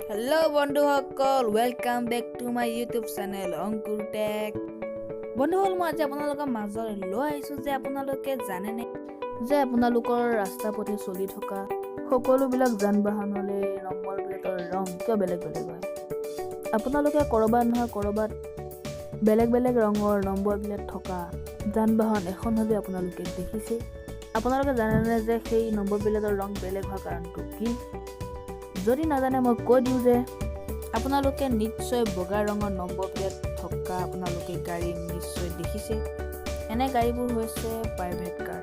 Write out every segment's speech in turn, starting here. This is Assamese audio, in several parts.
হেল্ল' বন্ধুসকল, welcome back to my YouTube channel Ankur Tech. বন্ধুসকল, মই আজি আপোনালোকৰ মাজত লৈ আহিছোঁ যে আপোনালোকে জানেনে যে আপোনালোকৰ ৰাস্তা পথে চলি থকা সকলোবিলাক যান বাহনলৈ নম্বৰ প্লেটৰ ৰং কিয় বেলেগ বেলেগ হয়? আপোনালোকে ক'ৰবাত নহয় ক'ৰবাত বেলেগ বেলেগ ৰঙৰ নম্বৰ প্লেট থকা যান বাহন এখন হ'লেও আপোনালোকে দেখিছে। আপোনালোকে জানেনে যে সেই নম্বৰ প্লেটৰ ৰং বেলেগ হোৱাৰ কাৰণটো কি? যদি নাজানে মই কৈ দিওঁ যে আপোনালোকে নিশ্চয় বগা ৰঙৰ নম্বৰ প্লেট থকা আপোনালোকে গাড়ী নিশ্চয় দেখিছে। এনে গাড়ীবোৰ হৈছে প্ৰাইভেট কাৰ,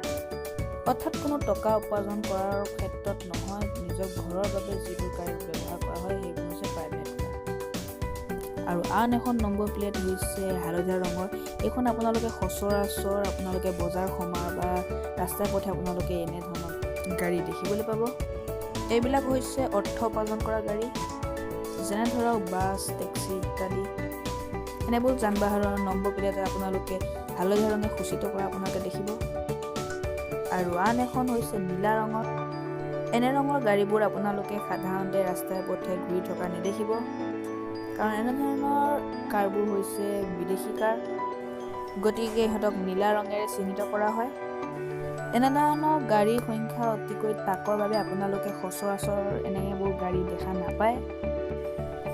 অৰ্থাৎ কোনো টকা উপাৰ্জন কৰাৰ ক্ষেত্ৰত নহয়, নিজৰ ঘৰৰ বাবে যিবোৰ গাড়ী ব্যৱহাৰ কৰা হয় সেইবোৰ হৈছে প্ৰাইভেট কাৰ। আৰু আন এখন নম্বৰ প্লেট হৈছে হালধীয়া ৰঙৰ। এইখন আপোনালোকে সচৰাচৰ আপোনালোকে বজাৰ সমাৰ বা ৰাস্তাই পথে আপোনালোকে এনেধৰণৰ গাড়ী দেখিবলৈ পাব। এইবিলাক হৈছে অৰ্থ উপাৰ্জন কৰা গাড়ী, যেনে ধৰক বাছ, টেক্সি ইত্যাদি। এনেবোৰ যান বাহনৰ নম্বৰ প্লেট আপোনালোকে হালধীয়া ৰঙে সূচিত কৰা আপোনালোকে দেখিব। আৰু আন এখন হৈছে নীলা ৰঙৰ। এনে ৰঙৰ গাড়ীবোৰ আপোনালোকে সাধাৰণতে ৰাস্তাই পথে ঘূৰি থকা নেদেখিব, কাৰণ এনেধৰণৰ কাৰবোৰ হৈছে বিদেশী কাৰ, গতিকে ইহঁতক নীলা ৰঙেৰে চিহ্নিত কৰা হয়। এনেধৰণৰ গাড়ীৰ সংখ্যা অতিকৈ তাকৰ বাবে আপোনালোকে সচৰাচৰ এনেবোৰ গাড়ী দেখা নাপায়।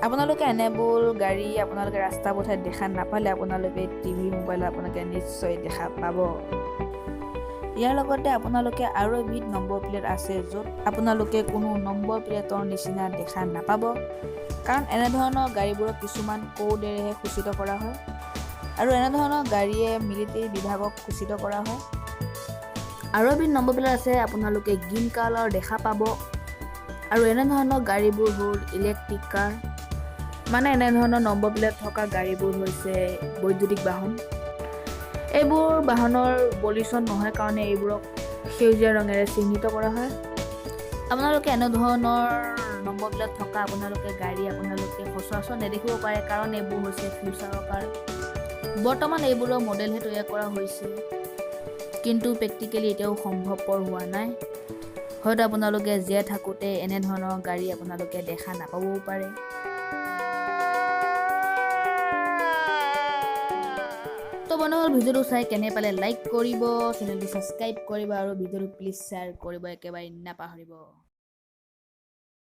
আপোনালোকে এনেবোৰ গাড়ী আপোনালোকে ৰাস্তা পথে দেখা নাপালে আপোনালোকে টিভি মোবাইলত আপোনালোকে নিশ্চয় দেখা পাব। ইয়াৰ লগতে আপোনালোকে আৰু এবিধ নম্বৰ প্লেট আছে য'ত আপোনালোকে কোনো নম্বৰ প্লেটৰ নিচিনা দেখা নাপাব, কাৰণ এনেধৰণৰ গাড়ীবোৰক কিছুমান কোডেৰেহে সূচিত কৰা হয় আৰু এনেধৰণৰ গাড়ীয়ে মিলিটেৰী বিভাগক সূচিত কৰা হয়। আৰু এবিধ নম্বৰ প্লেট আছে আপোনালোকে গ্ৰীণ কালাৰ দেখা পাব। আৰু এনেধৰণৰ গাড়ীবোৰ হ'ল ইলেক্ট্ৰিক কাৰ, মানে এনেধৰণৰ নম্বৰ প্লেট থকা গাড়ীবোৰ হৈছে বৈদ্যুতিক বাহন। এইবোৰ বাহনৰ পলিউশ্যন নহয় কাৰণে এইবোৰক সেউজীয়া ৰঙেৰে চিহ্নিত কৰা হয়। আপোনালোকে এনেধৰণৰ নম্বৰ প্লেট থকা আপোনালোকে গাড়ী আপোনালোকে সচৰাচৰ নেদেখিব পাৰে, কাৰণ এইবোৰ হৈছে ফিউচাৰৰ কাৰ। বৰ্তমান এইবোৰৰ মডেলহে তৈয়াৰ কৰা হৈছে, কিন্তু প্ৰেক্টিকেলি এতিয়াও সম্ভৱপৰ হোৱা নাই। হয়তো আপোনালোকে জীয়াই থাকোঁতে এনেধৰণৰ গাড়ী আপোনালোকে দেখা নাপাবও পাৰে। তো বন্ধুসকল, ভিডিঅ'টো চাই কেনে পালে লাইক কৰিব, চেনেলটো ছাবস্ক্ৰাইব কৰিব আৰু ভিডিঅ'টো প্লিজ শ্বেয়াৰ কৰিব একেবাৰে নাপাহৰিব।